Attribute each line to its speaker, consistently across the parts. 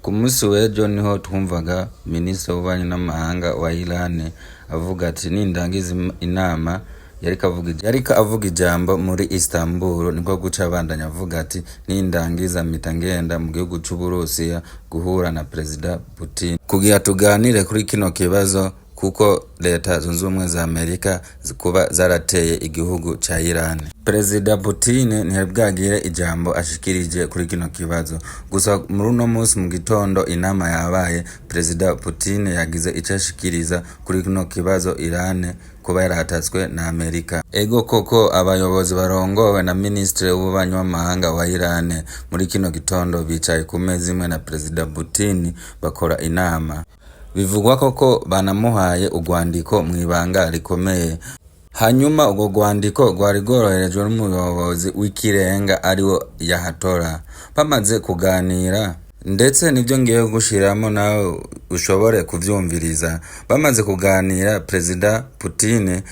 Speaker 1: Ku munsi w'ejo niho twumvaga minisitiri w'ububanyi n'amahanga wa Iran avuga ati nindangiza inama. Yariko avuga ijambo muri Istanbul, niko guca abandanya avuga ati nindangiza mpita ngenda mu gihugu c'Uburusiya guhura na Perezida Putin kugira tuganire kuri kino kibazo, kuko Leta Zunze Ubumwe za Amerika kuba zarateye igihugu ca Iran. Perezida Putin ntiyari bwagire ijambo ashikirije kuri kino kibazo. Gusa muri uno munsi mu gitondo inama yabaye, Perezida Putin yagize ico ashikiriza kuri kino kibazo, Iran kuba yaratatswe na Amerika. Ego koko, abayobozi barongowe na minisitiri w'ububanyi w'amahanga wa Iran muri kino gitondo bicaye ku meza imwe na Perezida Putin, bakora inama. Bivugwa koko banamuhaye urwandiko mw'ibanga rikomeye. Hanyuma urwo rwandiko rwari rworoherejwe n'umuyobozi w'ikirenga, ariwo Yahatora. Bamaze kuganira, ndetse nibyo ngiye gushiramo nawe ushobore kuvyumviriza. Bamaze kuganira, Perezida Putin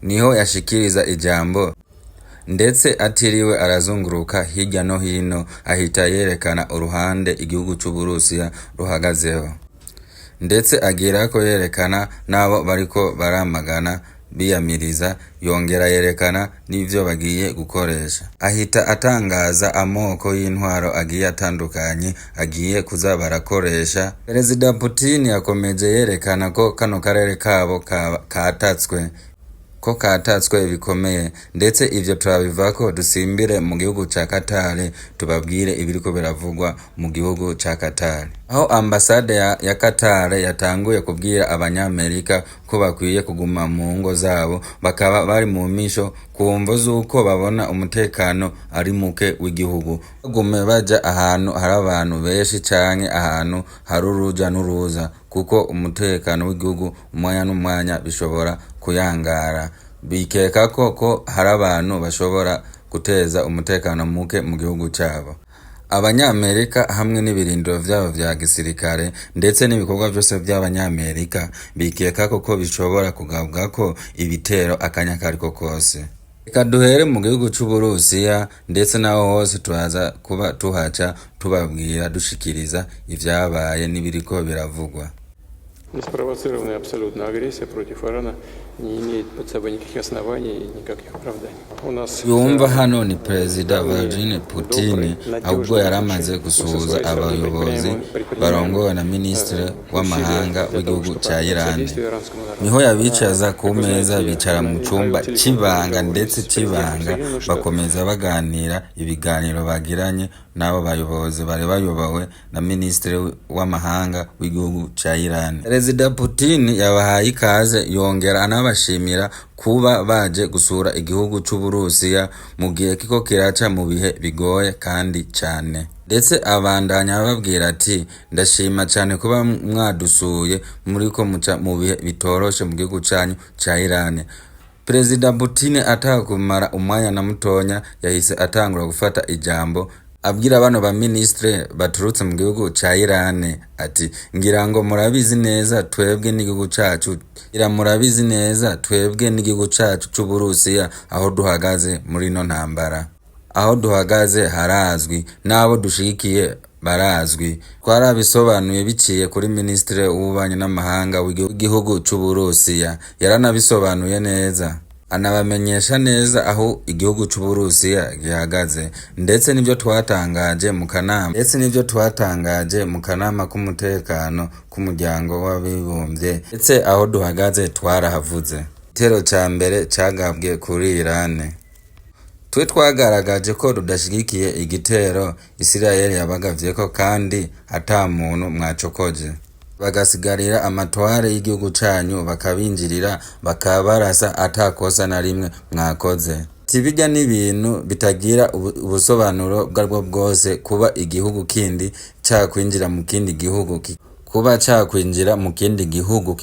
Speaker 1: niho yashikiriza ijambo, ndetse atiriwe arazunguruka hirya no hino, ahita yerekana uruhande igihugu c'Uburusiya ruhagazeho, ndetse agira ko yerekana n'abo bariko baramagana biyamiriza, yongera yerekana n'ivyo bagiye gukoresha. Ahita atangaza amoko y'intwaro agiye atandukanye agiye kuza barakoresha. Perezida Putin yakomeje yerekana ko kano karere kabo katatswe, ko katatswe bikomeye. Ndetse ivyo turabivako dusimbire mu gihugu ca Qatar, tubabwire ibiriko biravugwa mu gihugu ca Qatar, aho ambasade ya Qatar yatanguye kubwira Abanyamerika ko bakwiye kuguma mu ngo zabo, bakaba bari mu misho ku mvo z'uko babona umutekano ari muke w'igihugu, bagume baja ahantu hari abantu benshi canke ahantu hari uruja n'uruza, kuko umutekano w'igihugu umwanya n'umwanya bishobora kuyangara. Bikeka ko hari abantu bashobora guteza umutekano muke mu gihugu cabo. Abanyamerika hamwe n'ibirindiro vyabo vya gisirikare, ndetse n'ibikorwa vyose vy'Abanyamerika, bikeka ko bishobora kugabwako ibitero akanya kariko kose. Reka duhere mu gihugu c'Uburusiya, ndetse naho hose turaza kuba tuhaca tubabwira, dushikiriza ivyabaye n'ibiriko biravugwa.
Speaker 2: Неспровоцированная абсолютно агрессия против Ирана не имеет под собой никаких оснований и никаких оправданий. У нас
Speaker 1: Yumva hano ni Perezida Vladimir Putin, ahubwo yari amaze gusuhuza abayobozi barongowe na minisitiri w'amahanga w'igihugu ca Iran. Niho yabicaza ku meza, bicara mu cumba c'ibanga, ndetse c'ibanga, bakomeza baganira. Ibiganiro bagiranye n'abo bayobozi bari bayobowe na minisitiri w'amahanga w'igihugu ca Iran, Perezida Putin yabahaye ikaze, yongera anabashimira kuba baje gusura igihugu c'Uburusiya mu gihe kiko kiraca mu bihe bigoye kandi cane. Ndetse abandanya ababwira ati ndashima cane kuba mwadusuye muriko muca mu bihe bitoroshe mu gihugu canyu ca Iran. Perezida Putin atakumara umwanya na mutonya yahise atangura gufata ijambo, abwira bano ba ministre baturutse mu gihugu ca Iran ati ngira ngo murabizi neza twebwe n'igihugu cacu, ngira murabizi neza twebwe n'igihugu cacu c'Uburusiya aho duhagaze muri ino ntambara. Aho duhagaze harazwi, n'abo dushigikiye barazwi. Twarabisobanuye biciye kuri minisitiri w'ububanyi n'amahanga w'igihugu c'Uburusiya. Yaranabisobanuye neza, anabamenyesha neza aho igihugu c'Uburusiya gihagaze, ndetse n'ivyo twatangaje mu kanama k'umutekano k'Umuryango w'Abibumbye, ndetse aho duhagaze twarahavuze. Igitero ca mbere cagabwe kuri Irane, twe twagaragaje ko tudashigikiye igitero Isirayeli yabagavyeko, kandi ata muntu mwacokoje, bagasigarira amatware y'igihugu canyu, bakabinjirira, bakabarasa atakosa na rimwe mwakoze. Tibijya n'ibintu bitagira ubusobanuro bwarwo bwose, kuba igihugu kindi cakwinjira mu kindi gihugu, kuba cakwinjira mu kindi gihugu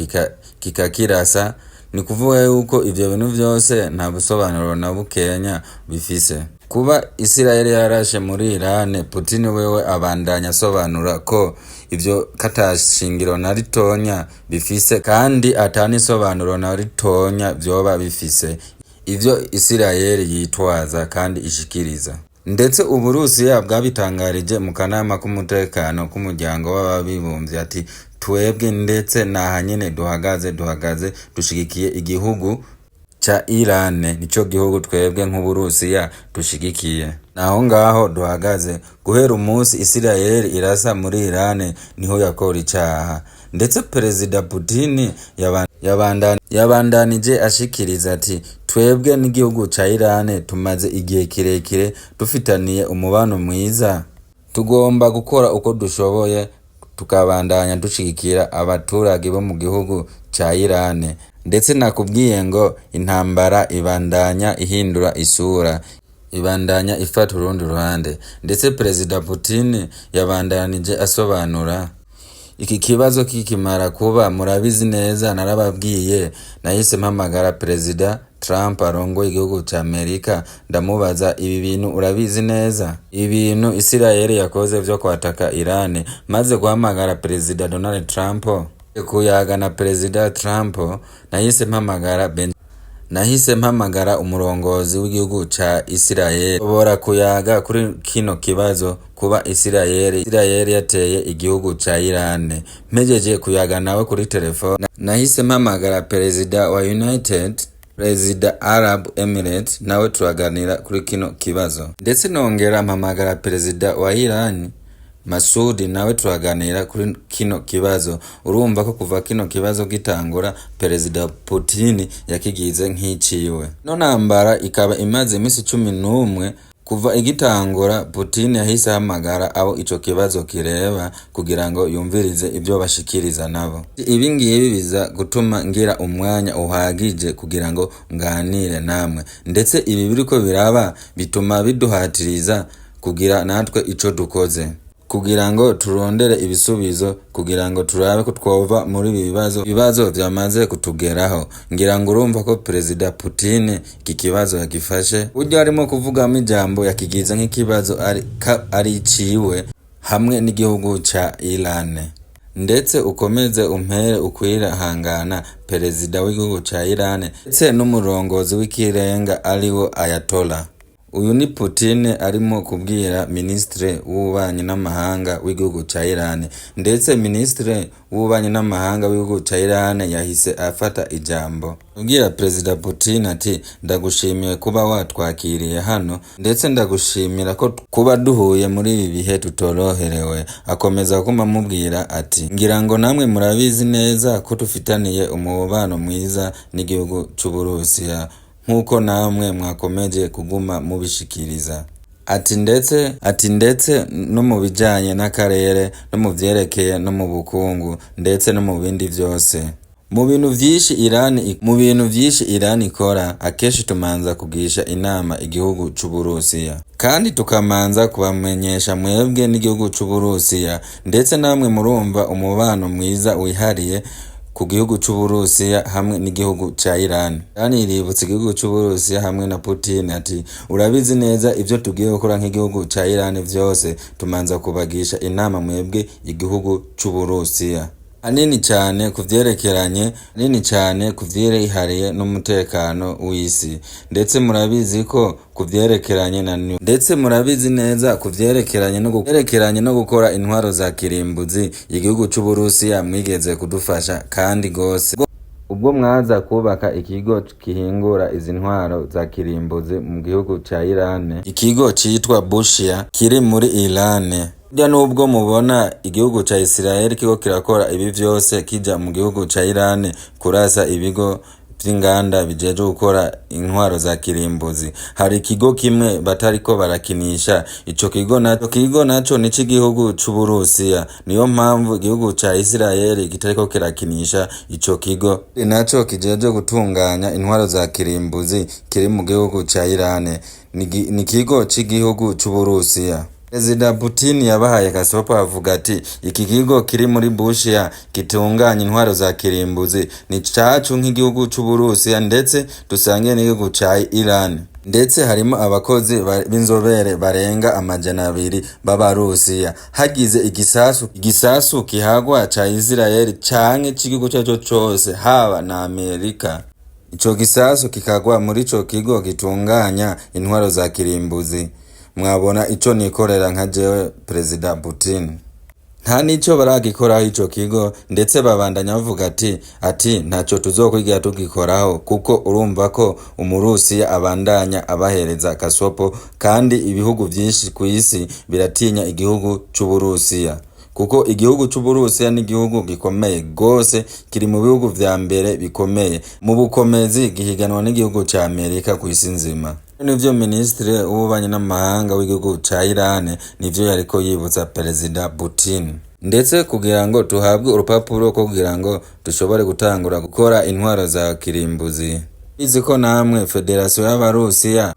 Speaker 1: kikakirasa, ni kuvuga yuko ivyo bintu vyose nta busobanuro na bukenya bifise. Kuba Isirayeli yarashe muri Irane, Putin wewe abandanya asobanura ko ivyo katashingiro na ritonya bifise, kandi atanisobanuro na ritonya vyoba bifise, ivyo Isirayeli yitwaza kandi ishikiriza. Ndetse Uburusiya bwabitangarije mu kanama k'umutekano k'umuryango w'ababibumbye ati twebwe ndetse naha nyene duhagaze dushigikiye igihugu ca Iran, nico gihugu twebwe nk'Uburusiya dushigikiye. Naho ngaho duhagaze guhera umunsi Isirayeli irasa muri Iran niho yakora icaha. Ndetse Perezida Putin yabandanije ashikiriza ati twebwe n'igihugu ca Iran tumaze igihe kirekire dufitaniye umubano mwiza, tugomba gukora uko dushoboye tukabandanya dushigikira abaturage bo mu gihugu ca Iran. Ndetse nakubwiye ngo intambara ibandanya ihindura isura, ibandanya ifata urundi ruhande. Ndetse Perezida Putin yabandanije asobanura iki kibazo kikimara kuba, murabizi neza narababwiye, nahise mpamagara Perezida Trump arongoye igihugu ca Amerika, ndamubaza ibi bintu urabizi neza, ibintu Isirayeli yakoze vyo kwataka Iran. Maze guhamagara Perezida Donald Trump, kuyaga na Perezida Trump, nahise mpamagara umurongozi w'igihugu ca Isirayeli, nshobora kuyaga kuri kino kibazo kuba Isirayeli yateye igihugu ca Iran. Mpejeje kuyaga nawe kuri telefone, nahise mpamagara Perezida wa United Perezida Arab Emirates, nawe turaganira kuri kino kibazo. Ndetse nongera mpamagara Perezida wa Iran Masudi, nawe turaganira kuri kino kibazo. Urumva ko kuva kino kibazo gitangura Perezida Putin yakigize nk'iciwe. No ntambara ikaba imaze imisi 11 kuva igitangura. Putin yahise ahamagara abo ico kibazo kireba kugira ngo yumvirize ibyo bashikiriza nabo. Ibi ngibi biza gutuma ngira umwanya uhagije kugira ngo nganire namwe. Ndetse ibi biriko biraba bituma biduhatiriza kugira natwe ico dukoze, kugira ngo turondere ibisubizo, kugira ngo turabe ko twova muri ibi bibazo vyamaze kutugeraho. Ngira ngo urumva ko Perezida Putin iki kibazo yagifashe buryo arimo kuvugamo ijambo, yakigize nk'ikibazo ari iciwe hamwe n'igihugu ca Iran. Ndetse ukomeze umpere ukwihangana Perezida w'igihugu ca Iran ndetse n'umurongozi w'ikirenga ariwo Ayatollah. Uyu ni Putin arimo kubwira Minisitiri w'ububanyi n'amahanga w'igihugu ca Iran. Ndetse Minisitiri w'ububanyi n'amahanga w'igihugu ca Iran yahise afata ijambo abwira Perezida Putin ati ndagushimiye kuba watwakiriye hano, ndetse ndagushimira ko kuba duhuye muri ibi bihe tutoroherewe. Akomeza kuma amubwira ati ngira ngo namwe murabizi neza ko dufitaniye umubano mwiza n'igihugu c'Uburusiya, nk'uko namwe mwakomeje kuguma mubishikiriza. Ati ndetse no mu bijanye n'akarere, no mu vyerekeye no mu bukungu, ndetse no mu bindi vyose. Mu bintu vyinshi Iran mu bintu vyinshi Iran ikora, akenshi tumanza kugisha inama igihugu c'Uburusiya, kandi tukamanza kubamenyesha mwebwe n'igihugu c'Uburusiya. Ndetse namwe murumva umubano mwiza wihariye ku gihugu c'Uburusiya hamwe n'igihugu ca Iran. Iran iributsa igihugu c'Uburusiya hamwe na Putin ati urabizi neza ivyo tugiye gukora nk'igihugu ca Iran vyose tumanza kubagisha inama mwebwe igihugu c'Uburusiya. Hanini cane kuvyerekeranye, hanini cane kuvyihariye n'umutekano w'isi. Ndetse murabizi ko kuvyerekeranye na ndetse murabizi neza kuvyerekeranye no vyerekeranye no gukora intwaro za kirimbuzi, igihugu c'Uburusiya mwigeze kudufasha kandi gose. Ubwo mwaza kubaka ikigo gihingura izi ntwaro za kirimbuzi mu gihugu ca Iran, ikigo citwa Bushia kiri muri Iran. Burya nubwo mubona igihugu ca Israel kiriko kirakora ibi vyose, kija mu gihugu ca Iran kurasa ibigo vy'inganda bijejwe gukora intwaro za kirimbuzi, hari ikigo kimwe batariko barakinisha. Ico kigo naco ni c'igihugu c'Uburusiya. Niyo mpamvu igihugu ca Israel kitariko kirakinisha ico kigo naco kijejwe gutunganya intwaro za kirimbuzi kiri mu gihugu ca Iran. Ni ikigo c'igihugu c'Uburusiya. Perezida Putin yabahaye gasopo avuga ati iki kigo kiri muri Bushia gitunganya intwaro za kirimbuzi ni cacu nk'igihugu c'Uburusiya, ndetse dusangiye n'igihugu ca Iran. Ndetse harimo abakozi b'inzobere barenga 200 b'Abarusiya. Hagize igisasu kihagwa ca Israel canke c'igihugu carico cose, haba na Amerika, ico gisasu kikagwa muri ico kigo gitunganya intwaro za kirimbuzi, Mwabona ico nikorera nka jewe Perezida Putin. Nta nico baragikoraho ico kigo, ndetse babandanya bavuga ati ntaco tuzokwigira tugikoraho, kuko urumva ko Umurusiya abandanya abahereza gasopo, kandi ibihugu vyinshi kw'isi biratinya igihugu c'Uburusiya, kuko igihugu c'Uburusiya ni igihugu gikomeye gose, kiri mu bihugu vya mbere bikomeye mu bukomezi, gihiganwa n'igihugu ca Amerika kw'isi nzima. Nivyo minisitiri w'ububanyi n'amahanga w'igihugu ca Iran nivyo yariko yibutsa Perezida Putin. Ndetse kugira ngo tuhabwe urupapuro kugira ngo dushobore gutangura gukora intwaro za kirimbuzi. Bizi ko namwe Federasiyo y'Abarusiya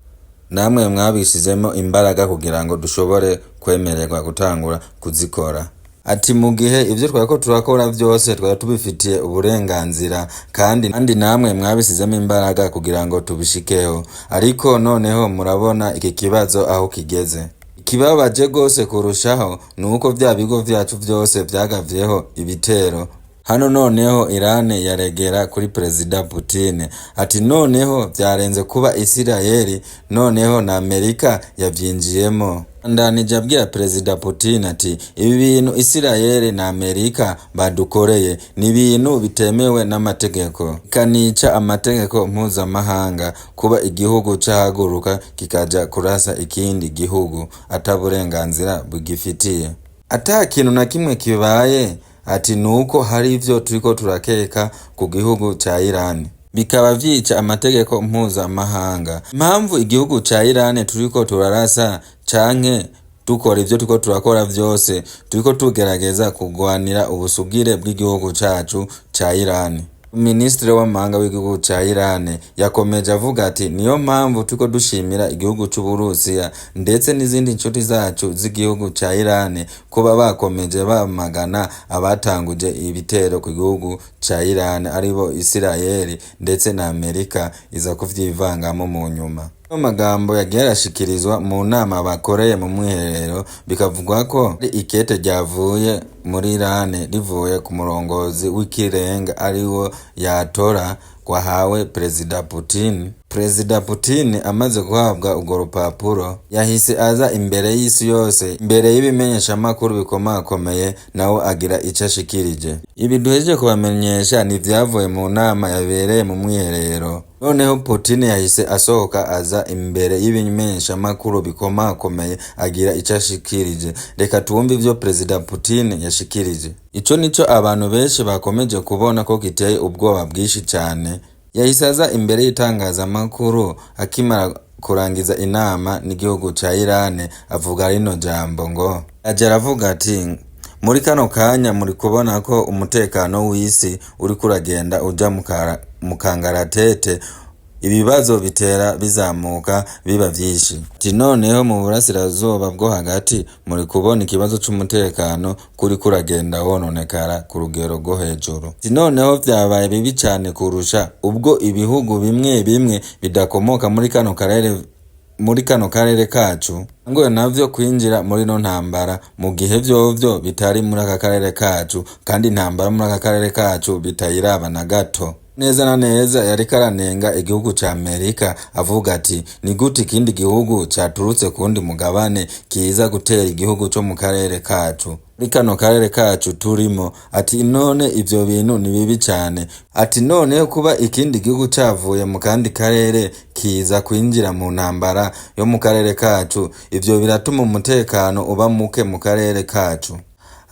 Speaker 1: namwe mwabishizemo imbaraga kugira ngo dushobore kwemererwa gutangura kuzikora. Ati mu gihe ivyo twariko turakora vyose twari tubifitiye uburenganzira, kandi namwe mwabisizemo imbaraga kugira ngo tubishikeho, ariko noneho murabona iki kibazo aho kigeze. Ikibabaje gose kurushaho ni uko vya bigo vyacu vyose vyagavyeho ibitero. Hano noneho Iran yaregera kuri Perezida Putin ati noneho vyarenze kuba Isirayeli, noneho na Amerika yavyinjiyemo. Ndanije abwira Perezida Putin ati ibi bintu Isirayeli na Amerika badukoreye ni ibintu bitemewe n'amategeko, ikanica amategeko mpuzamahanga, kuba igihugu cahaguruka kikaja kurasa ikindi gihugu ata burenganzira bugifitiye, ata kintu na kimwe kibaye. Ati nuko hari ivyo turiko turakeka ku gihugu ca Iran, bikaba vyica amategeko mpuzamahanga. Impamvu igihugu ca Iran turiko turarasa canke dukora ivyo turiko turakora vyose, turiko tugerageza kugwanira ubusugire bw'igihugu cacu ca Iran. Minisitiri w'amahanga w'igihugu ca Iran yakomeje avuga ati niyo mpamvu turiko dushimira igihugu c'Uburusiya ndetse n'izindi nshuti zacu z'igihugu ca Iran kuba bakomeje bamagana abatanguje ibitero ku gihugu ca Iran, aribo Isirayeli ndetse na Amerika iza kuvyivangamo mu nyuma. Amagambo yagiye arashikirizwa mu nama bakoreye mu mwiherero, bikavugwa ko ari ikete ryavuye muri Iran rivuye ku murongozi w'ikirenga ariwo yatora kwahawe Perezida Putin. Perezida Putin amaze guhabwa urwo rupapuro yahise aza imbere y'isi yose, imbere y'ibimenyeshamakuru bikomakomeye, nawe agira ico ashikirije. Ibi duhejeje kubamenyesha ni ivyavuye mu nama yabereye mu mwiherero. Noneho Putin yahise asohoka aza imbere y'ibimenyeshamakuru bikomakomeye agira ico ashikirije. Reka twumve ivyo Perezida Putin yashikirije. Ico nico abantu benshi bakomeje kubona ko giteye ubwoba bwinshi cane. Yahise aza imbere y'itangazamakuru akimara kurangiza inama n'igihugu ca Iran, avuga rino jambo ngo aja aravuga ati muri kano kanya muri kubona ko umutekano w'isi uriko uragenda uja mu kangaratete, ibibazo bitera bizamuka biba vyinshi. Ati noneho mu burasirazuba bwo hagati muri kubona ikibazo c'umutekano kuriko uragenda wononekara ku rugero rwo hejuru. Ati noneho vyabaye bibi cane kurusha ubwo ibihugu bimwe bimwe bidakomoka muri kano karere, muri kano karere kacu ngo navyo kwinjira muri no ntambara, mu gihe vyovyo bitari muri aka karere kacu, kandi intambara muri aka karere kacu bitayiraba na gato. Neza na neza yariko aranenga igihugu ca Amerika avuga ati ni gute ikindi gihugu caturutse kuwundi mugabane kiza gutera igihugu co mu karere kacu, muri kano karere kacu turimo. Ati none ivyo bintu ni bibi cane. Ati none kuba ikindi gihugu cavuye mu kandi karere kiza kwinjira mu ntambara yo mu karere kacu, ivyo biratuma umutekano uba muke mu karere kacu.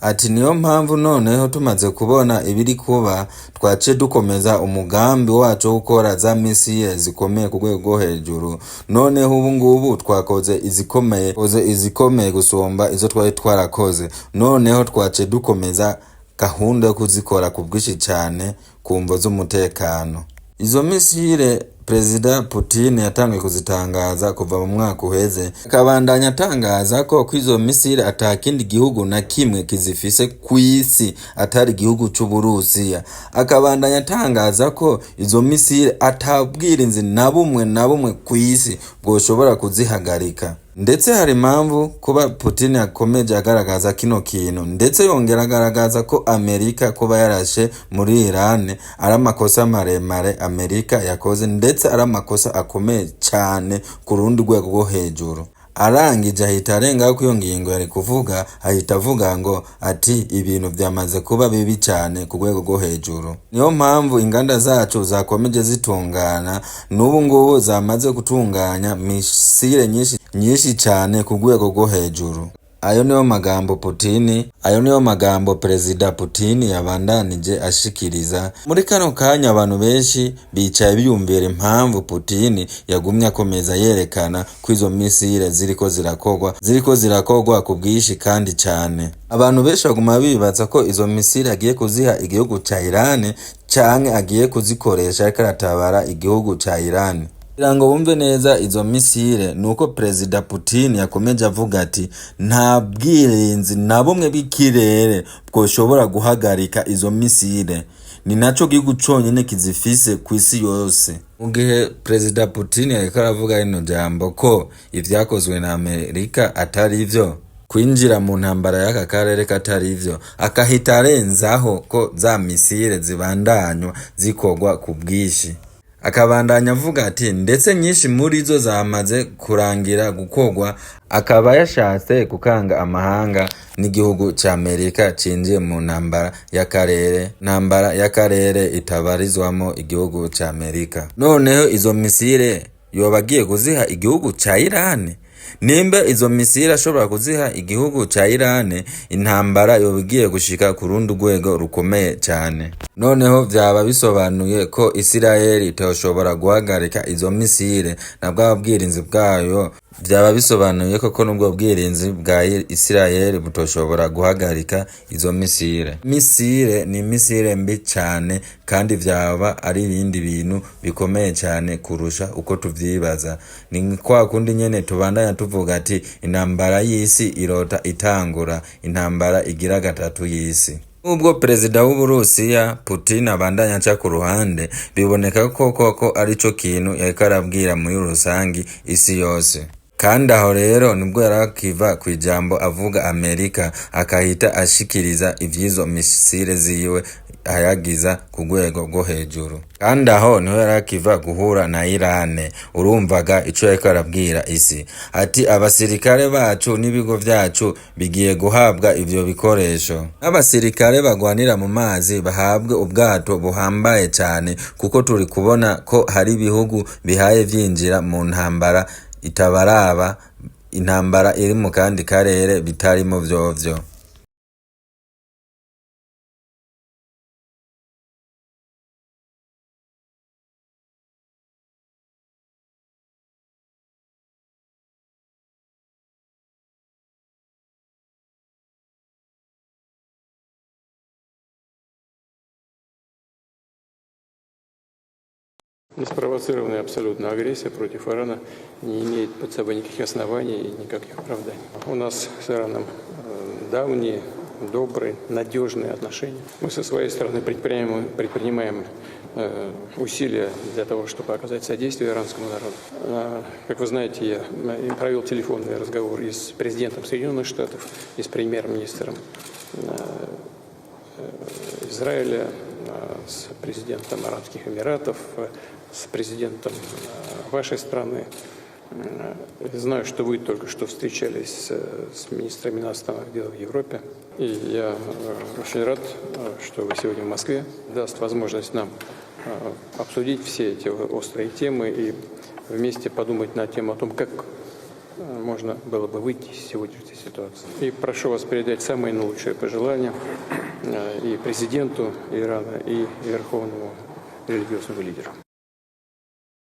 Speaker 1: Ati niyo mpamvu noneho tumaze kubona ibiri kuba twaciye dukomeza umugambi wacu wo gukora za misiye zikomeye ku rwego rwo hejuru. Noneho ubu ngubu twakoze izikomeye, koze izikomeye gusumba izo twari twarakoze. Noneho twaciye dukomeza gahunda yo kuzikora ku bwinshi cane ku mvo z'umutekano. Izo misile Perezida Putin yatanguye kuzitangaza kuva mu mwaka uheze, akabandanya atangaza ko kw'izo misile ata kindi gihugu na kimwe kizifise kw'isi atari igihugu c'Uburusiya. Akabandanya atangaza ko izo misile ata bwirinzi na bumwe na bumwe kw'isi bwoshobora kuzihagarika. Ndetse hari impamvu kuba Putin yakomeje agaragaza kino kintu, ndetse yongera agaragaza ko Amerika kuba yarashe muri Iran ari amakosa maremare Amerika yakoze, ndetse ari amakosa akomeye cane ku rundi rwego rwo hejuru. Arangije ahita arengaho ko iyo ngingo yari kuvuga, ahita avuga ngo ati ibintu vyamaze kuba bibi cane ku rwego rwo hejuru. Niyo mpamvu inganda zacu zakomeje zitungana, n'ubu ngubu zamaze gutunganya misile nyinshi nyinshi cane ku rwego rwo hejuru. Ayo niyo magambo Putin, ayo niyo magambo Perezida Putin yabandanije ashikiriza. Muri kano kanya abantu benshi bicaye biyumvira impamvu Putin yagumye akomeza yerekana ko izo misile ziriko zirakorwa ku bwinshi kandi cane. Abantu benshi baguma bibaza ko izo misile agiye kuziha igihugu ca Iran canke agiye kuzikoresha ariko aratabara igihugu ca Iran. Kugira ngo bumve neza izo misile nuko Perezida Putin yakomeje avuga ati nta bwirinzi na bumwe bw'ikirere bwoshobora guhagarika izo misile, ni naco gihugu conyene kizifise kw'isi yose. Mu gihe Perezida Putin yariko aravuga rino jambo ko ivyakozwe na Amerika atari vyo, kwinjira mu ntambara y'aka karere katari vyo, akahita arenzaho ko za misile zibandanywa zikorwa ku bwinshi, akabandanya avuga ati ndetse nyinshi muri zo zamaze kurangira gukorwa, akaba yashatse gukanga amahanga n'igihugu ca Amerika cinjiye mu ntambara y'akarere, ntambara y'akarere itabarizwamo igihugu ca Amerika. Noneho izo misile yoba agiye kuziha igihugu ca Iran? Nimba izo misile ashobora kuziha igihugu ca Iran, intambara yoba igiye gushika ku rundi rwego rukomeye cane. Noneho vyaba bisobanuye ko Isirayeli itoshobora guhagarika izo misile na bwa bwirinzi bwayo. Vyaba bisobanuye koko n'ubwo bwirinzi bwa Isirayeli butoshobora guhagarika izo misile. Misile ni misile mbi cane, kandi vyaba ari ibindi bintu bikomeye cane kurusha uko tuvyibaza. Ni kwa kundi nyene tubandanya tuvuga ati intambara y'isi irota itangura, intambara igira gatatu y'isi. Nubwo perezida w'Uburusiya Putin abandanya aca ku ruhande, biboneka ko koko arico kintu yariko arabwira muri rusangi isi yose. Kandi aho rero nibwo yarakiva kw'ijambo avuga Amerika, akahita ashikiriza ivy'izo misile ziwe ayagiza ku rwego rwo hejuru. Kandi aho niho yarakiva guhura na Irane. Urumvaga ico yariko arabwira isi, ati abasirikare bacu n'ibigo vyacu bigiye guhabwa ivyo bikoresho, n'abasirikare bagwanira mu mazi bahabwe ubwato buhambaye cane, kuko turi kubona ko hari ibihugu bihaye vyinjira mu ntambara itabaraba, intambara iri mu kandi karere bitarimo vyovyo.
Speaker 2: Неспровоцированная абсолютно агрессия против Ирана не имеет под собой никаких оснований и никаких оправданий. У нас с Ираном давние, добрые, надежные отношения. Мы со своей стороны предпринимаем усилия для того, чтобы оказать содействие иранскому народу. Как вы знаете, я провел телефонный разговор и с президентом Соединенных Штатов, и с премьер-министром Израиля, с президентом Арабских Эмиратов, с президентом вашей страны. Знаю, что вы только что встречались с министрами иностранных дел в Европе. И я очень рад, что вы сегодня в Москве. Даст возможность нам обсудить все эти острые темы и вместе подумать на тему о том, как можно было бы выйти из сегодняшней ситуации. И прошу вас передать самые наилучшие пожелания и президенту Ирана, и верховному религиозному лидеру.